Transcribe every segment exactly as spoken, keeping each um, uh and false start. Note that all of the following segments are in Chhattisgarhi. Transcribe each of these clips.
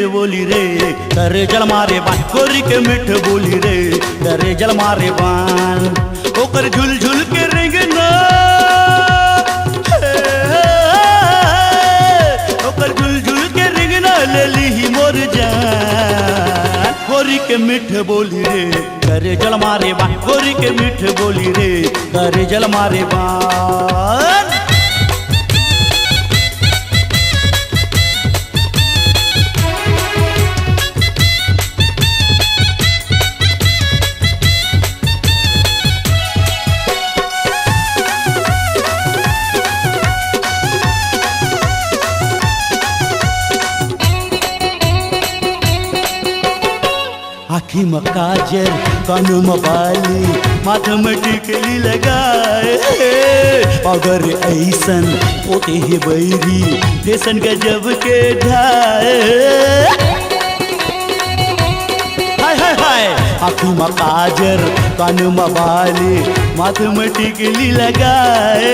बोली रे, करे जल मारे बान, गोरी के मीठ बोली रे, करे जल मारे बान। ओकर झुलझुल के रेंगना, हे, हे, हे, ओकर झुलझुल के रेंगना ले लीही मोर जान। गोरी के मीठ बोली रे, करे जल मारे बान, गोरी के मीठ बोली रे, करे जल मारे बान। आँखी म काजर, कान म बाली, माथ म टिकली लगाए, पाउडर अइसन पोते हे बैरी, फैशन गजब के ढाए। हाय, हाय, हाय। आँखी म काजर, कान म बाली, माथ म टिकली लगाए,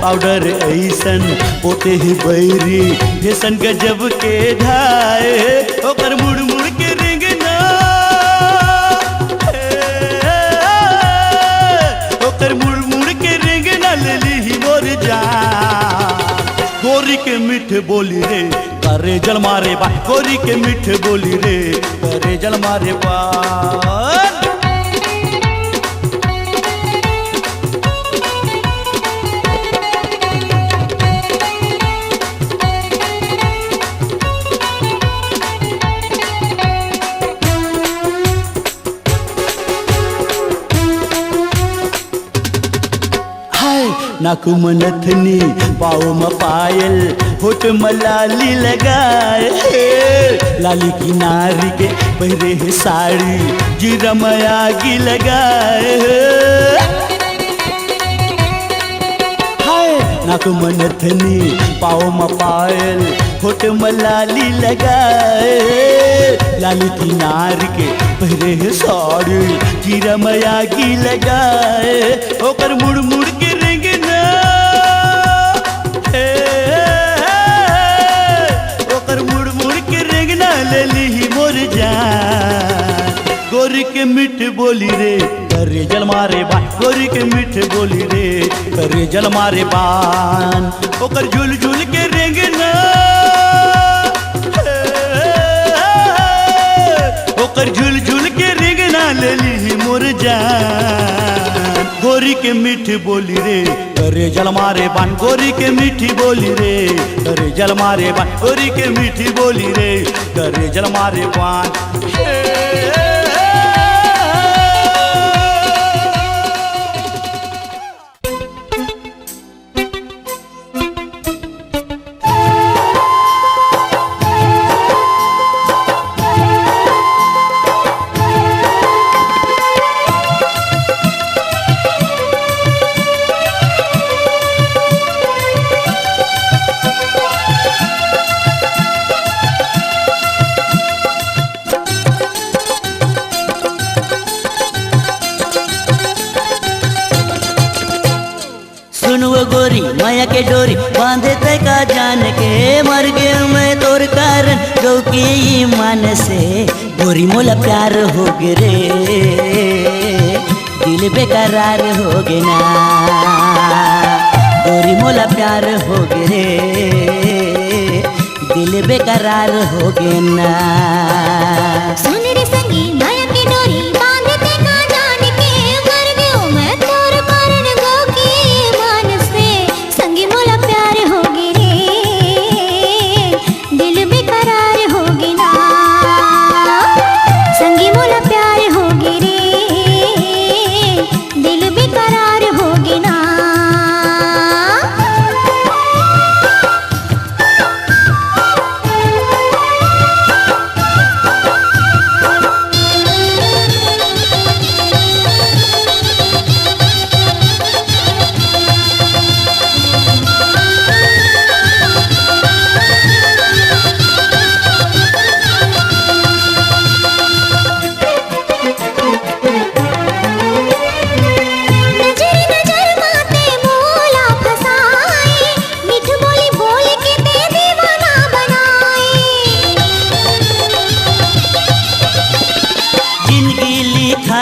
पाउडर अइसन पोते हे बैरी, फैशन गजब के ढाए। ओकर मुड़ मुड़ के रेंगना, ओकर मुड़ मुड़ के रेंगना ले लीही मोर जान। गोरी के मीठ बोली रे, करे जल मारे बान, गोरी के मीठ बोली रे, करे जल मारे बान। हाय, नाक म नथनी, पाँव म पायल, होठ म लाली लगाए, हे, लाली किनारी के पहिरे हे साड़ी, जीरा म आगी लगाए, हे। हाय, नाक म नथनी, पाँव म पायल, होठ म लाली लगाए, लाली किनार के पहिरे हे साड़ी, जीरा म आगी लगाए। ओकर मुड़ मुड़ के रेंगना, हे, ओकर मुड़ मुड़ के रेंगना ले लीही मोर जान। गोरी के मीठ बोली रे, करे जल मारे बान, गोरी के मीठ बोली रे, करे जल मारे बान। ओकर झुलझुल के रेंगना, ओकर झुलझुल के रेंगना ले लीही मोर जान। गोरी के मीठ बोली रे, करे जल मारे बान, गोरी के मीठी बोली रे, करे जल मारे बान, गोरी के मीठी बोली रे, करे जल मारे बान। सुन वो गोरी, मया के डोरी बांधे तै का जान के, मर गे मैं तोर कारण गौ के ईमान से। गोरी मोला प्यार हो गे रे, दिल बेकरार हो गे ना। गोरी मोला प्यार हो गे रे, दिल बेकरार हो गे ना। सुन रे संगी, मया के डोरी बांधे तै का जान के, मर गयो मैं तोर कारण गौ के ईमान से। संगी मोला प्यार हो गे रे, दिल बेकरार हो गे ना। संगी मोला प्यार हो गे रे, दिल बेकरार हो गे ना।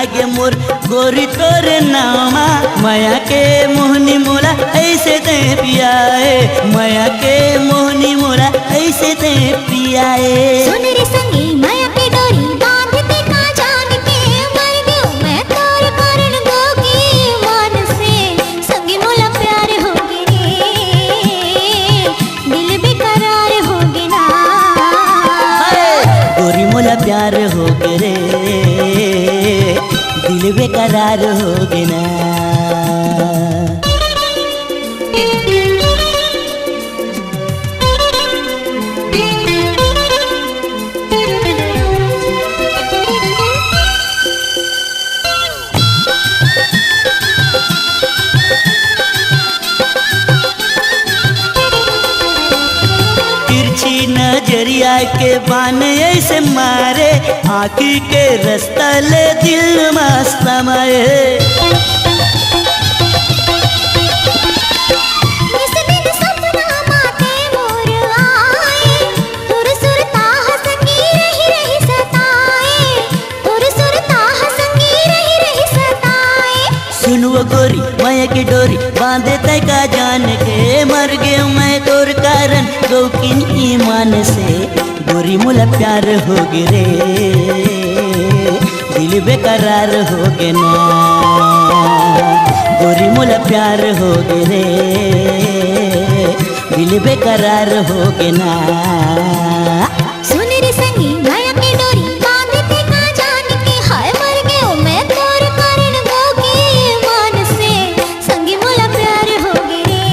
के मोर गोरी तोरे नामा, मया के मोहनी मोला ऐसे ते पियाए, मया के मोहनी मोला ऐसे ते पियाए। सुन रे संगी, मया के डोरी बांध ते का जान के मर गयो मैं तोर कारण गोगी मान से। संगी मोला प्यार होगे रे, दिल बेकरार होगे ना। हाय, गोरी मोला प्यार होगे रे, दिल बेकरार होगे ना। तिरछी नजरिया के बान ऐसे मारे, आँखी के रस्ता ले दिल मा समाए। निस दिन सपना माते मोर आए, तोर सुरता ह संगी रहि रहि सताए, तोर सुरता ह संगी रहि रहि सताए। सुन वो गोरी, मया के डोरी बांधे तै का जान के, मर गयो मैं तोर कारण गोकिन ईमान से। गोरी मोला प्यार होगे रे, दिल बेकरार होगे ना। गोरी मोला प्यार होगे रे, दिल बेकरार होगे ना। सुन रे संगी, मया के डोरी बांध ते का जान के, हाय मर गयो मैं तोर कारण गोगी मान से। संगी मोला प्यार होगे रे,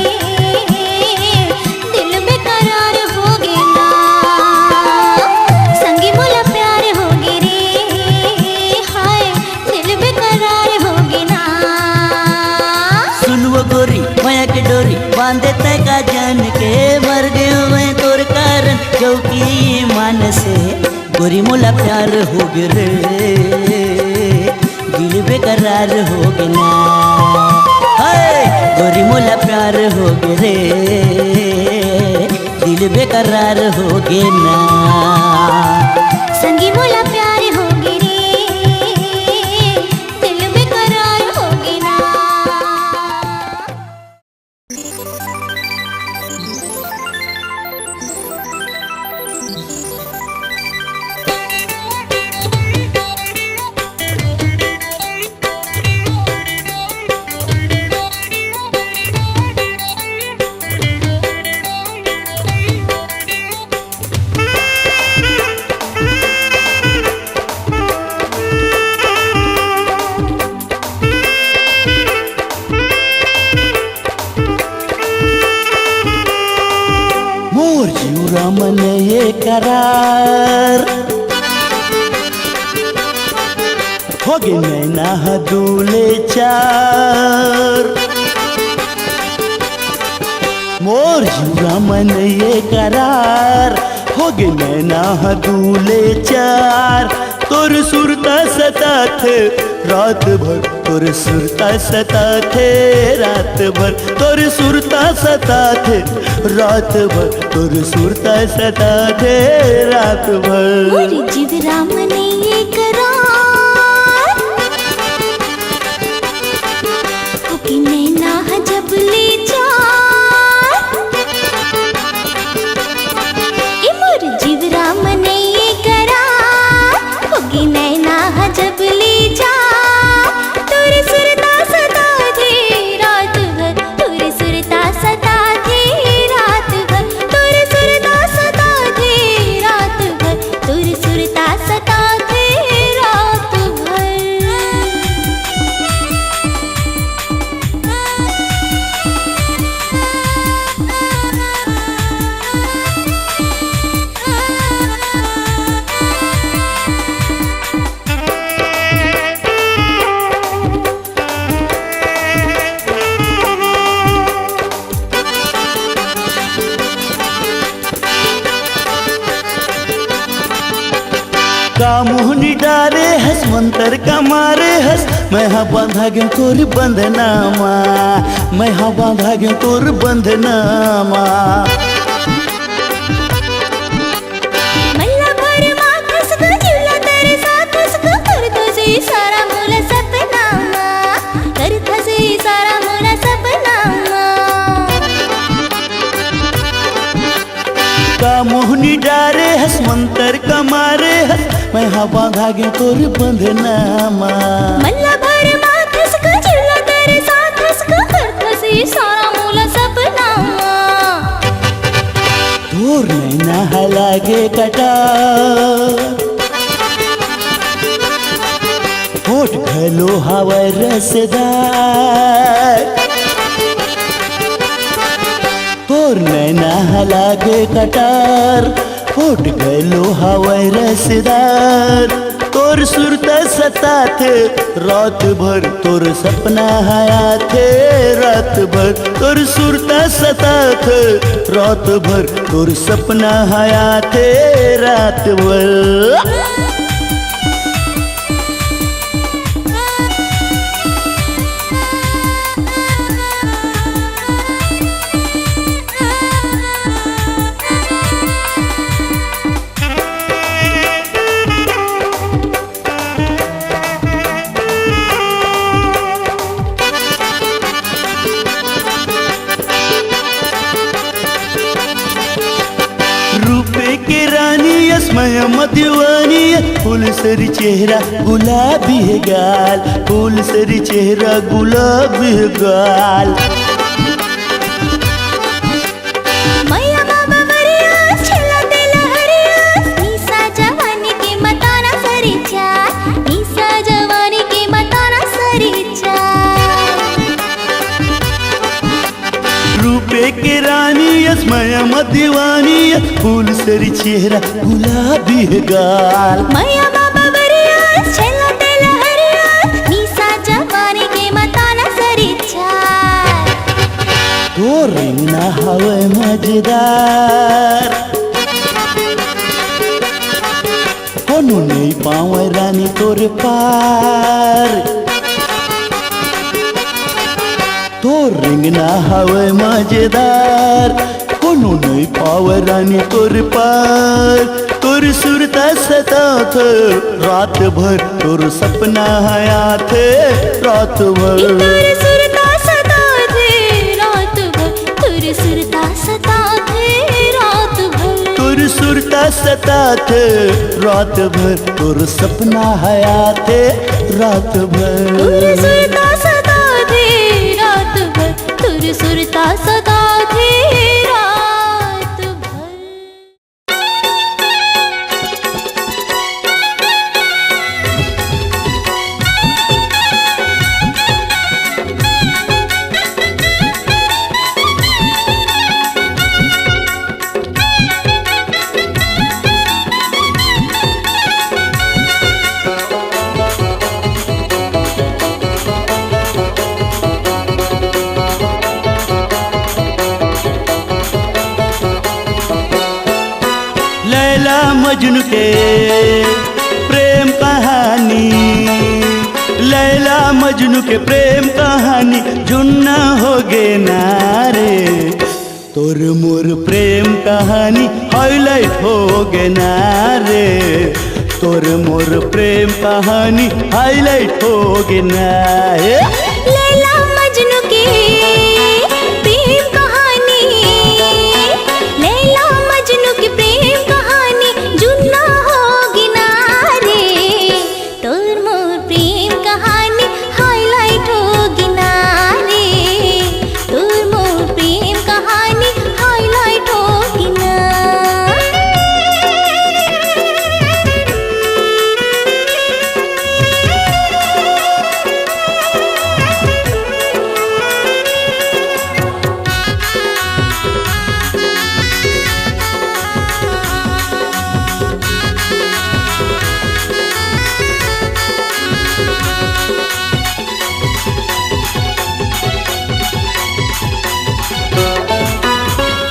दिल बेकरार होगे ना। संगी मोला प्यार होगे रे, हाय दिल बेकरार होगे ना। सुन वो गोरी, मया के डोरी बांधे तै का जान के, मर गयो मैं तोर कारण गोगी मान से। गोरी मोला प्यार होगे रे, दिल बेकरार होगे ना। हाय, गोरी मोला प्यार होगे रे, दिल बेकरार होगे ना। संगी मोला प्यार होगे रे, दिल बेकरार होगे ना। मोर जीवरा मन ये करार, होगे नैना ह दू ले चार। मोर जीवरा मन ये करार, होगे नैना ह दू ले चार। तोर सुरता सताथे रात भर, तोर सुरता सताथे रात भर, तोर सुरता सताथे रात भर, तोर सुरता सताथे रात भर। मोर जीवरा मन ये करार, होगे नैना ह जब ले चार। ए मोर जीवरा मन ये करार, होगे नैना ह जब ले चार। तोर सुरता सताथे रात भर, तोर सुरता सताथे रात भर, तोर सुरता सताथे रात भर, तोर सुरता सताथे रात भर। का मोहनी डारे हस, मंतर का मारे हस, मैं हा बांधा गेंव तोर बंधना मा, मैं हा बांधा गेंव तोर बंधना मा। मल्ला भर माथस गो, जिवला तेरे साथस गो, कर दो जी सारा मोला मोहनी डारे हस, मंतर कमारे हस, मैं हा बांधा गे तोर बंधना मा। मल्ला भर माथस का जिल्ला दर साथस का करथस इशारा मोला सपना मा। तोर नैना ह लागे कटार, होठ घलो हवय रसदार। तोर नैना ह लागे कटार, होठ घलो हवय रसदार। तोर सुरता सताथे रात भर, तोर सपना ह आथे रात भर। तोर सुरता सताथे रात भर, तोर सपना ह आथे रात भर। रूपे के रानी अस मया मदिवानी, फूल सरी चेहरा गुलाबी हे गाल, फूल सरी चेहरा गुलाबी हे गाल। मया बाबा वरिया छेला तेला हरिया, निशा जवानी के मताना सरी चार, निशा जवानी के मताना सरी चार। रूपे के रानी अस मया मदिवानी, फूल सरी चेहरा गुलाबी हे गाल। मया बाबा वरिया छेला तेला हरिया, निशा जवानी के मताना सरी चार। तोर रेंगना हवय मजेदार, कोनो नइ पावय रानी तोर पार। तोर रेंगना हवय मजेदार, कोनो नइ पावय रानी तोर पार। तोर सुरता सताथे रात भर, तोर सपना ह आथे रात भर। तोर सुरता सताथे रात भर, तोर सुरता सताथे रात भर। तोर सुरता सताथे रात भर, तोर सपना ह आथे रात भर। तोर सुरता सताथे रात भर, तोर सुरता सताथे रात भर। लैला मजनू के प्रेम कहानी, लैला मजनू के प्रेम कहानी जुन्ना हो गे ना रे। तोर मोर प्रेम कहानी highlight हो गे ना रे, तोर मोर प्रेम कहानी highlight हो गे ना हे। लैला मजनू के प्रेम कहानी, लैला मजनू के प्रेम कहानी जुन्ना हो गे ना रे। तोर मोर प्रेम कहानी highlight हो गे ना रे, तोर मोर प्रेम कहानी highlight हो गे ना।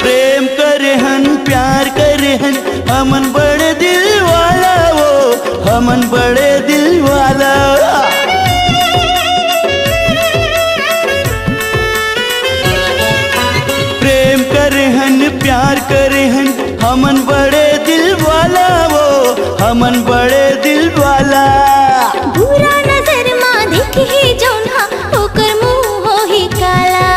प्रेम करे हन, प्यार करे हन, हमन बड़े दिल वाला वो, हमन बड़े दिल वाला। प्रेम करे हन, प्यार करे हन, हमन बड़े दिल वाला वो, हमन बड़े दिल वाला। बुरा नजर मा देखही जौन हा, ओकर मुंह होही काला।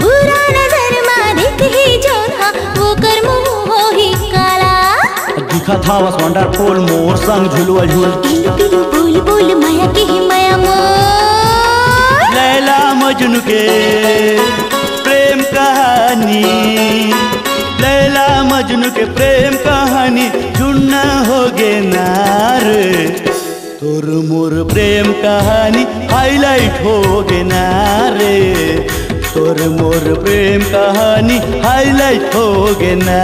बुरा नजर मा देखही जौन हा, ओकर मुंह होही कथावस वंडरफुल मोर संग झुलुआ झूल। पिलू पिलू बोल बोल माया के हे माया मोर। लैला मजनू के प्रेम कहानी, लैला मजनू के प्रेम कहानी जुन्ना हो गे ना रे। तोर मोर प्रेम कहानी हाईलाइट हो गे ना रे, तोर मोर प्रेम कहानी हाईलाइट हो गे ना।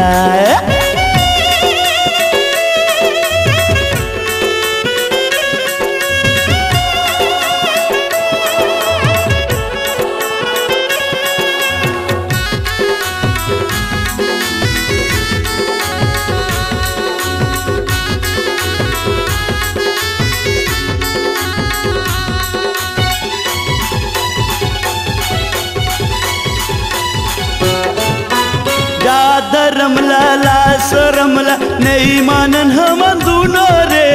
जा धरम ला, ला सरम ला, नहीं मानन हमन दूनो रे,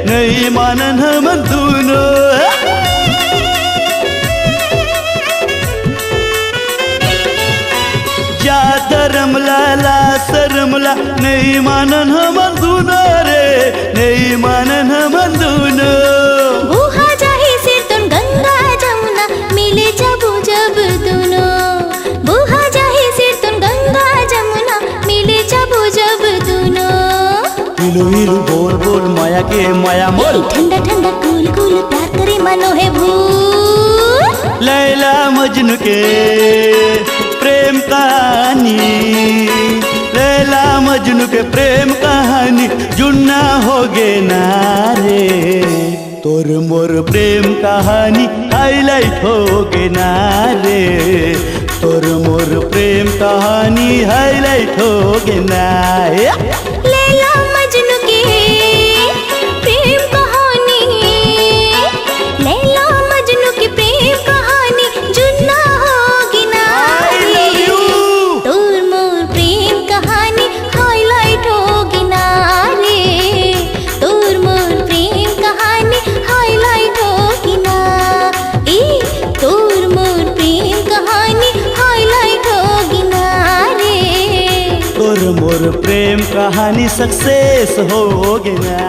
नहीं मानन हमन दूनो। जा धरम ला, ला सरम ला, नहीं मानन हमन दूनो रे, नहीं मानन हमन दूनो। बुहा जाही सिरतोन गंगा जमुना, मिले जाबो जब दूनो। बुहा जाही सिरतोन गंगा जमुना, मिले जाबो जब दूनो। इलू इलू बोल बोल माया के माया मोल। ठंडा ठंडा कूल कूल प्यार करे मनो हे भूल। लैला मजनू के प्रेम कहानी, लैला मजनू के प्रेम कहानी जुन्ना हो गे ना रे। तोर मोर प्रेम कहानी हाईलाइट हो गे ना रे, तोर मोर प्रेम कहानी हाईलाइट हो गे ना। ए, लैला मजनू के प्रेम कहानी, लैला मजनू के प्रेम कहानी जुन्ना हो गे ना I love रे। You। तोर मोर प्रेम कहानी हाईलाइट हो गे ना रे, तोर मोर प्रेम कहानी हाईलाइट हो गे ना। ए, तोर मोर प्रेम कहानी हाईलाइट हो गे ना रे। तोर मोर प्रेम कहानी सक्सेस हो गे ना।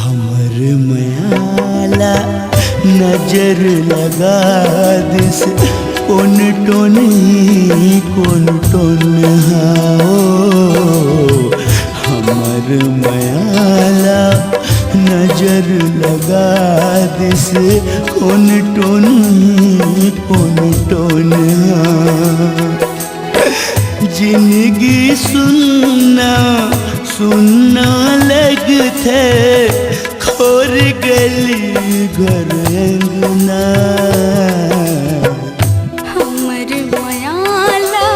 हमर मया ला नजर लगा दिस, कोन टोन ही कोन टोन हा ओ। हमर मया ला नजर लगा दिस, कोन टोन ही कोन टोन हा। जिनगी सुन्ना सुन्ना लगथे, खोर गली घर अंगना। हमर मया ला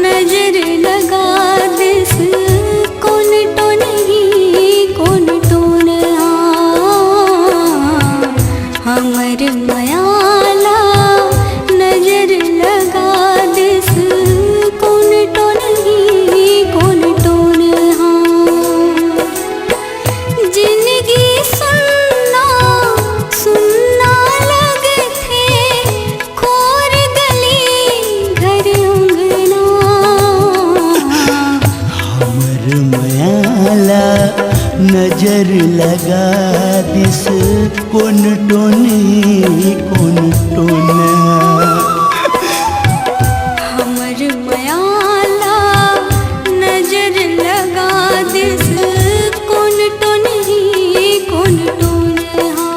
नजर लगा दिस, कोन टोन ही कोन टोन हा। हमर मया ला नजर लगा दिस, कोन टोन ही कोन टोन हा। जिनगी सुन्ना सुन्ना लगथे, खोर गली घर अंगना। हमर मया ला नजर लगा दिस, कोन टोन ही कोन टोन। हमर मया ला नजर लगा दिस, कोन टोन ही कोन टोन हा।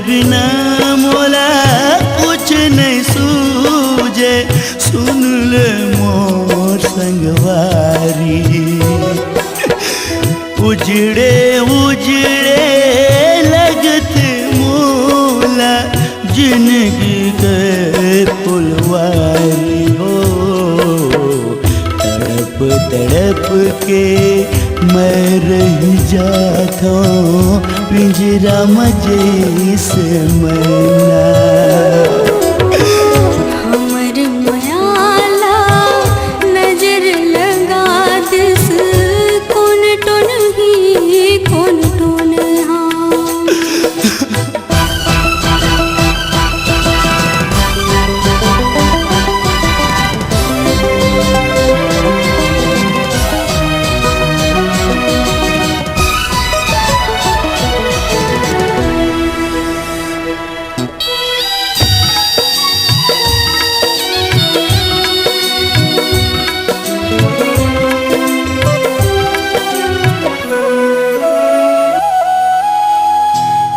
बिना मोला कुछ नहीं सूझे, सुन ले मोर संगवारी। उजड़े उजड़े लगत मोला जिंदगी के फुलवारी हो। तड़प तड़प के मैं रह जाथों पिंजरा म जइसे मैना। हमर मयाला नजर लगा दिस, कोन टोन ही कोन टोन हाँ।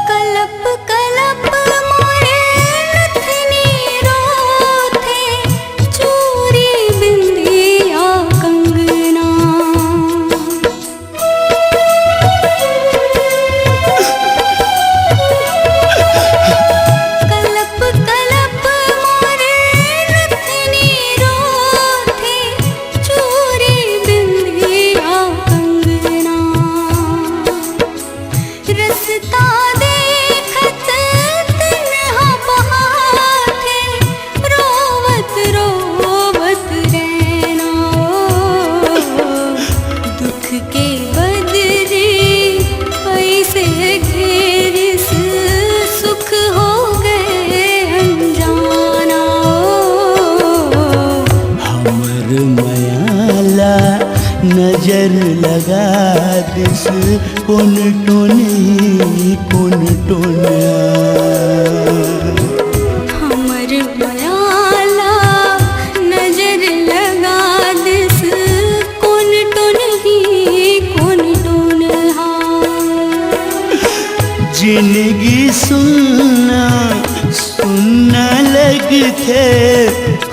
कलप कलप मोरे नथनी रोथे, चूरी बिंदिया कंगना। कलप कलप मोरे नथनी रोथे, चूरी बिंदिया कंगना। रस्ता देखत तन्हा बहाथे, रोवत रोवत रैना। दुख के बदरी ऐसे घेरिस, सुख हो गए अनजाना। हमर मयाला नजर लगा दिस, कोन टोन ही कोन टोन। हमर मयाला नजर लगा दिस, कोन टोन ही कोन टोन हाँ। जिंदगी सुन्ना सुन्ना लगथे,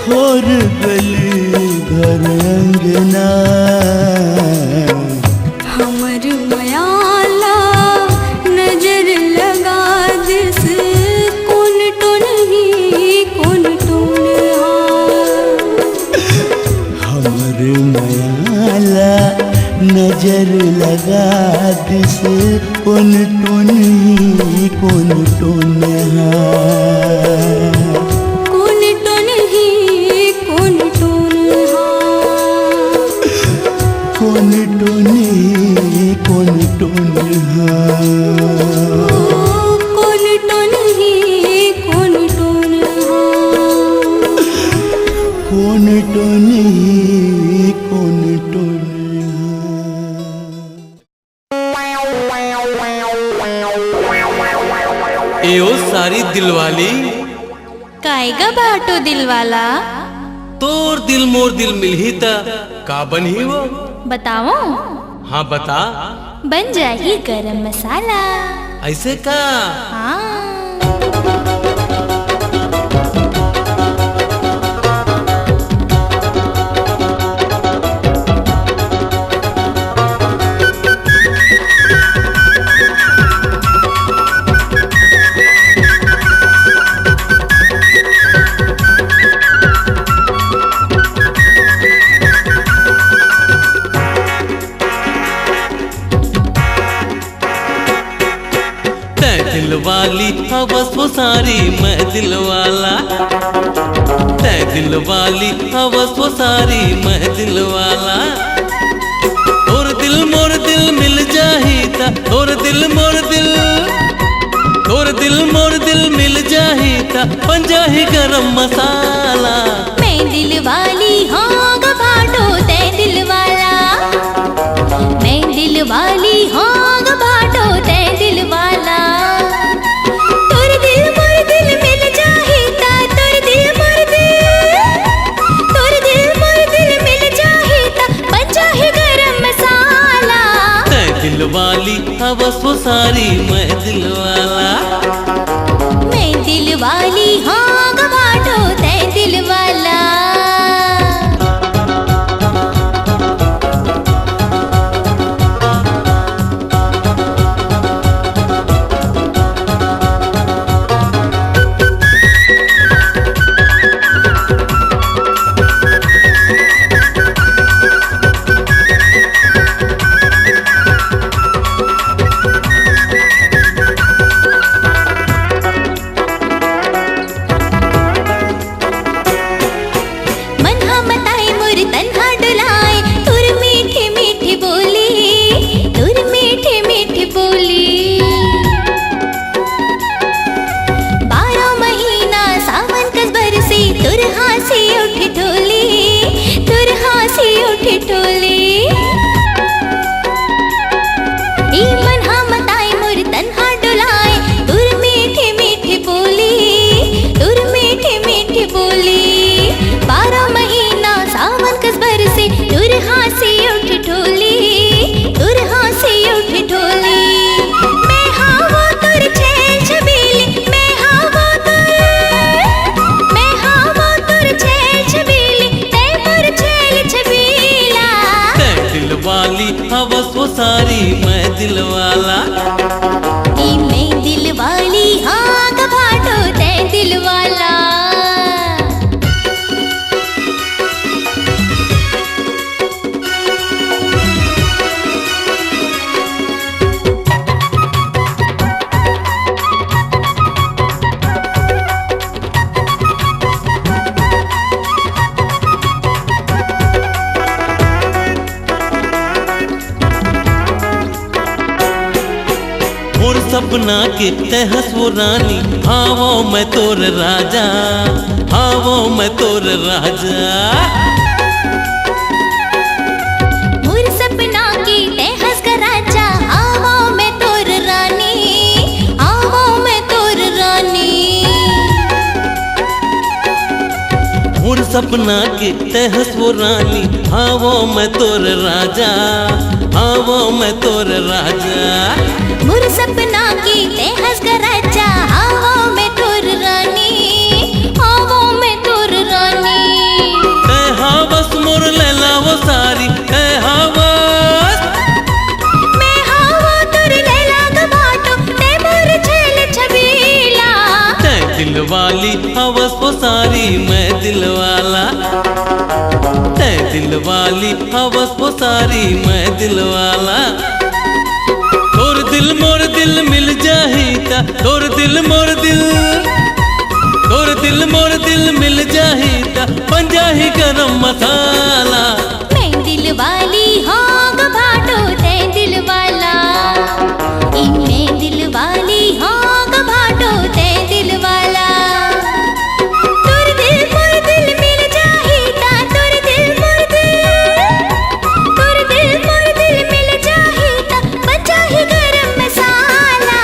खोर गली घर अंगना। हमर मयाला नजर लगा दिस, कोन टोन ही कोन टोन हाँ। हमर मयाला नजर लगा दिस, कोन टोन ही कोन टोन हाँ। कोन टोन ही कोन टोन हाँ। कोन टोन ही कोन टोन हाँ। कोन टोन ही कोन टोन हाँ। कोन टोन ही कोन टोन हाँ। ए ओ सारी दिलवाली। काय गा भाटो दिलवाला? तोर दिल मोर दिल मिलही त का बनही वो? बताओ। हाँ बता। बन जाही गरम मसाला। ऐसे का? हाँ। तै दिलवाली हवस वो सारी मैं दिलवाला। तै दिलवाली हवस वो सारी मैं दिलवाला। तोर दिल मोर दिल मिल जाही ता, तोर दिल मोर दिल, तोर दिल मोर दिल मिल जाही ता, बन जाही गरम मसाला। मैं दिलवाली हाँ गा भाटो तै दिलवाला। मैं दिलवाली हाँ गा भाटो तै दिलवाला। तोर दिल मोर दिल मिल जाही ता, तोर दिल मोर दिल, तोर दिल मोर दिल मिल जाही ता, बन जाही गरम मसाला। तै दिलवाली हवस वो सारी मैं दिलवाला। सपना के तहस वो रानी, हावो मैं तोर राजा, हावो मैं तोर राजा। मोर सपना के तहस का राजा, हावो मैं तोर रानी, हावो मैं तोर रानी। मोर सपना के तहस वो रानी, हावो मैं तोर राजा, हावो मैं तोर राजा। मोर सपना के तहस का राजा, हावो मैं तोर रानी, हावो मैं तोर रानी। तै हावस मोर लैला वो सारी, तै हावस। मैं हावो तोर लैला का भाटो, तै मोर छैल छबीला। तै दिल वाली हवस वो सारी, मैं दिल वाला। तै दिल वाली हवस वो सारी, मैं दिल वाला। तोर दिल मोर दिल मिल जाही ता, तोर दिल मोर दिल, तोर दिल मोर दिल मिल जाही ता, बन जाही गरम मसाला। मैं दिल वाली हों ग भाटो, तै दिल वाला। ए मैं दिल वाली हों ग भाटो, तै दिल वाला। तोर दिल मोर दिल मिल जाही ता, तोर दिल मोर दिल, तोर दिल मोर दिल मिल जाही ता, बन जाही गरम मसाला।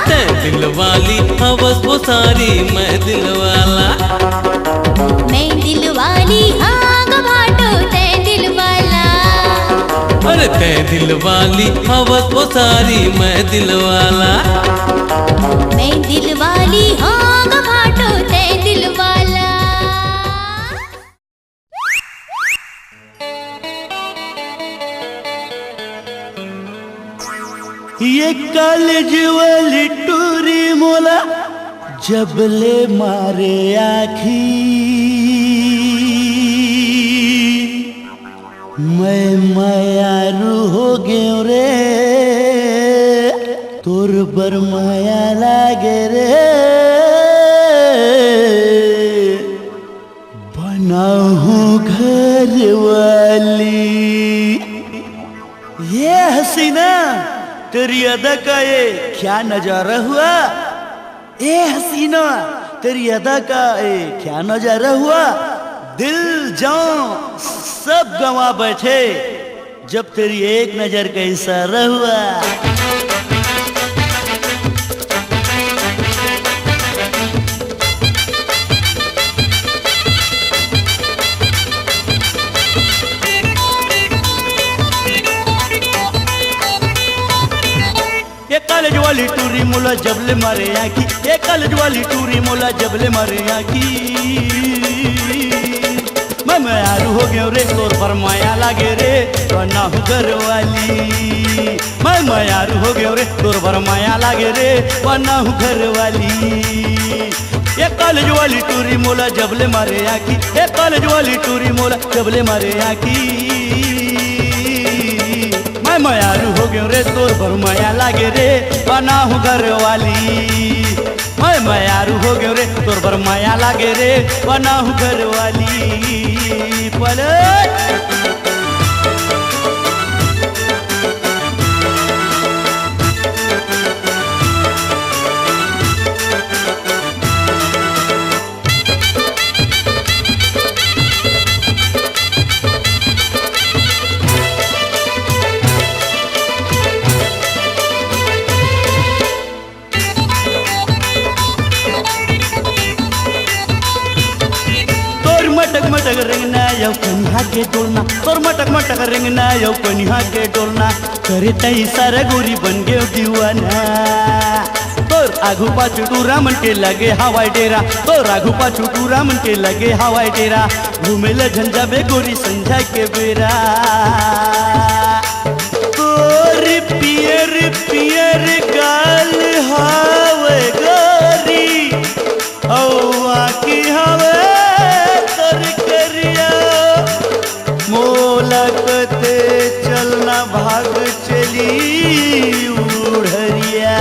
तै दिल वाली हवस वो सारी, मैं दिल वाला। मैं दिल वाली हों ग भाटो, तै दिल वाला। अरे तै दिल वाली हवस वो सारी, मैं दिल वाला। मैं दिल वाली हों ग भाटो, तै दिल वाला। ये कॉलेज वाली टूरी मोला जब ले मारे आँखी, मैं मयारू हो गेंव रे, तोर बर मया लागे रे, बनाहूँ घर वाली। ये हसीना, तेरी अदा का ये क्या नजारा हुआ? ए हसीना, तेरी अदा का ये क्या नजारा हुआ? दिल जान सब गंवा बैठे, जब तेरी एक नजर का इशारा हुआ। ये कॉलेज वाली टूरी मोला जब ले मारे आँखी, ये कॉलेज वाली टूरी मोला जब ले मारे आँखी। मैं मयारू हो गेंव रे, तोर बर मया लागे रे, बनाहूँ घर वाली। मैं मयारू हो गेंव रे, तोर बर मया लागे रे, बनाहूँ घर वाली। ये कॉलेज वाली टूरी मोला जब ले मारे आँखी, ये कॉलेज वाली टूरी मोला जब ले मारे आँखी। मैं मयारू हो गेंव रे, तोर बर मया लागे रे, बनाहूँ घर वाली। मैं मयारू हो गेंव रे, तोर बर मया लागे रे, बनाहूँ घर वाली। पलट। तोर मटक मटक रेंगना अउ कनिहा के डोलना, तोर मटक मटक रेंगना अउ कनिहा के डोलना, करे तैं सारा गोरी बन गेंव दीवाना। तोर आघू पाछू टूरा मन के लगे हवय डेरा, तोर आघू पाछू टूरा मन के लगे हवय डेरा, घूमे ल झन जाबे गोरी संझा के बेरा। तोर पियर पियर गाल हवय गोरी, अउ आँखी हवय तोर करिया। मोला कथे चल ना भाग चली उड़रिया।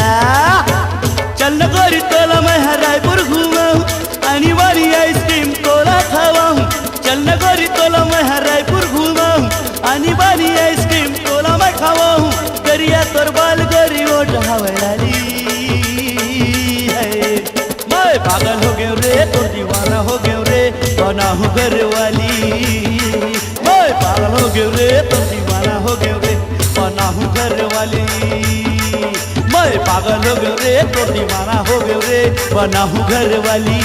चल न गोरी तोला मैं ह रायपुर घुमाहूँ, आनी बानी आइसक्रीम तोला खवाहूँ। चल न गोरी तोला मैं ह रायपुर घुमाहूँ, आनी बानी आइसक्रीम तोला मैं खवाहूँ। करिया तोर बाल गोरी ओठ हवय लाली। मैं पागल हो गयो रे, तोर दीवाना हो गयो रे, बनाहूँ घर वाली। मैं पागल हो गयो रे, तोर दीवाना हो गयो रे, बनाहूँ घर वाली। मैं पागल हो गयो रे, तोर दीवाना हो गयो रे, बनाहूँ घर वाली।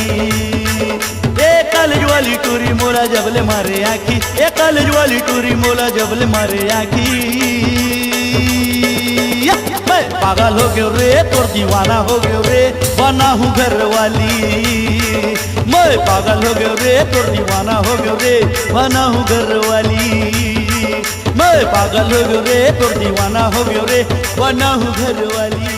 ए कॉलेज वाली टूरी मोला जब ले मारे आँखी, ए कॉलेज वाली टूरी मोला जब ले मारे आँखी। मैं पागल हो गयो रे, तोर दीवाना हो गयो रे, बनाहूँ घर वाली। मैं पागल हो गयो रे, तोर दीवाना हो गयो रे, बनाहूँ घर वाली। मैं पागल हो गयो रे, तोर दीवाना हो गयो रे, बनाहूँ घर वाली।